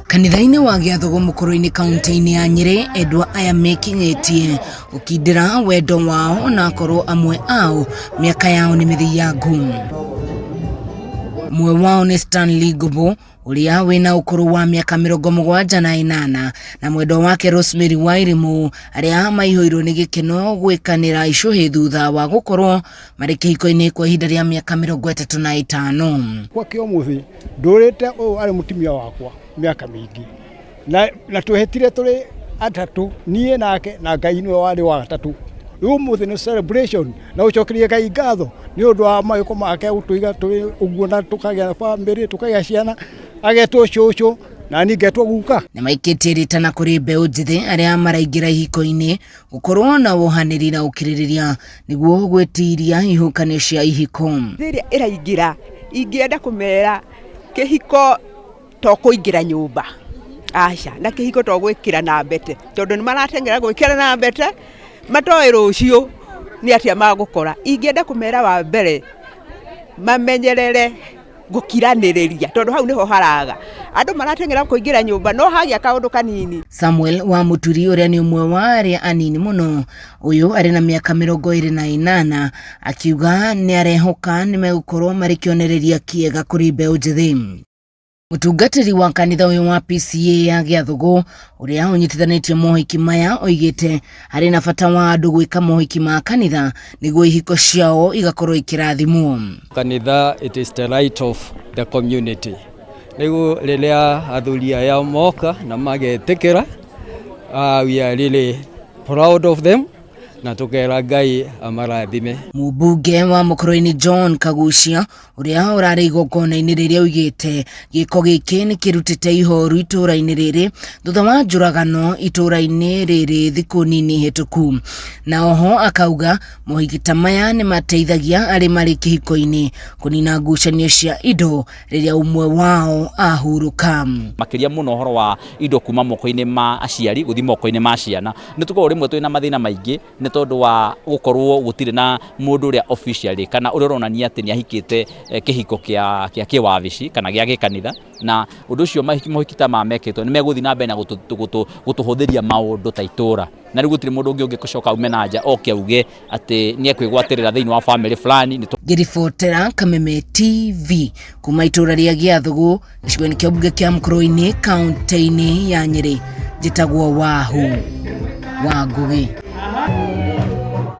Kanitha-inĩ wa Gĩathogo Mũkũrũ-inĩ kaunti-inĩ ya Nyĩrĩ, endwa aya mekinyĩtie gũkindĩra wendo wao na akorwo amwe ao mĩaka yao nĩ mĩthiangu. Ũmwe wao nĩ Stanley Ngũbũ ũrĩa wĩna ũkũrũ wa mĩaka 78 na mwendwa wake Rosemary Wairimu arĩa maihũirwo nĩ gĩkeno gwĩkanĩra icũhĩ thutha wa gũkorwo marĩ kĩhiko-inĩ kwa ihinda rĩa mĩaka 35. Gwake ũmũthĩ ndũrĩte ũyũ arĩ mũtumia wakwa mĩaka mĩingĩ na twehĩtire tũrĩ atatũ, niĩ nake na Ngai nĩwe warĩ wa gatatũ. Rĩu ũmũthĩ nĩ celebration na gũcokeria Ngai ngatho nĩ ũndũ wa mawĩko make gũtũiga tũrĩ ũguo na tũkagĩa bamĩrĩ, tũkagĩa ciana, agetwo cũcũ na niĩ ngetwo guka. Nĩ maikĩtie rĩtana kũrĩ mbeũ njĩthĩ arĩa maraingĩra ihiko-inĩ gũkorwo na wohanĩri na ũkirĩrĩria nĩguo gwĩtiria ihukanio cia ihiko. Rĩrĩa ĩraingĩra ingĩenda kũmera kĩhiko to kũingĩra nyũmba, aca, na kĩhiko to gwĩkĩra na mbete, tondũ nĩ marateng'era gwĩkĩra na mbete matoĩ rũciũ nĩ atĩa magũkora. Ingĩenda kũmera wa mbere mamenyerere gũkiranĩrĩria tondũ hau nĩho haraga. Andũ marateng'era kũingĩra nyũmba no hagĩa kaũndũ kanini. Samuel wa Mũturi ũrĩa nĩ ũmwe wa arĩa anini mũno, ũyũ arĩ na mĩaka 28, akiuga nĩ arehoka nĩ megũkorwo marĩ kĩonereria kĩega kũrĩ mbeũ njĩthĩ. Mũtungatĩri wa kanitha ũyũ wa PCA ya Gĩathũgũ ũrĩa ũnyitithanĩtie mohiki maya oigĩte harĩ na bata wa andũ gwĩka mohiki ma kanitha nĩguo ihiko ciao igakorwo ikĩrathimwo. Kanitha, it is the right of the community. Rĩu rĩrĩa athuri aya moka na magetĩkĩra, we are really proud of them na tũkera Ngai amarathime. Mũmbunge wa Mũkũrũ-inĩ John Kagucia ũrĩa ũrarĩ igongona-inĩ rĩrĩa oigĩte gĩko gĩkĩ nĩ kĩrutĩte ihoru itũũra-inĩ rĩrĩ thutha wa njũragano itũũra-inĩ rĩrĩ thikũ nini hĩtũku. Na oho akauga mohiki ta maya nĩ mateithagia arĩ marĩ kĩhiko-inĩ kũnina ngucanio cia indo rĩrĩa ũmwe wao ahurũka. Makĩria mũno ũhoro wa indo kuma moko-inĩ ma aciari gũthiĩ moko-inĩ ma ciana. Nĩ tũkoragwo rĩmwe twĩna mathĩna maingĩ nĩ tondũ wa gũkorwo gũtirĩ na mũndũ ũrĩa officially kana ũrĩa ũronania atĩ nĩ ahikĩte kĩhiko kĩa kĩa kĩwabici kana gĩa gĩkanitha, na ũndũ ũcio mohiki ta maya mekĩtwo nĩ megũthiĩ na mbere na gũtũhũthĩria maũndũ ta itũra. Na rĩu gũtirĩ mũndũ ũngĩ ũngĩcoka aume na nja oke auge atĩ nĩ ekwĩgwatĩrĩra thĩinĩ wa bamĩrĩ fulani. Ngĩribotera Kameme TV kuma itũra rĩa Gĩathũgũ gĩcigo-inĩ kĩa mbunge kĩa Mũkũrũ-inĩ kaunti-inĩ ya Nyĩrĩ, njĩtagwo Wahu wa Ngũgĩ.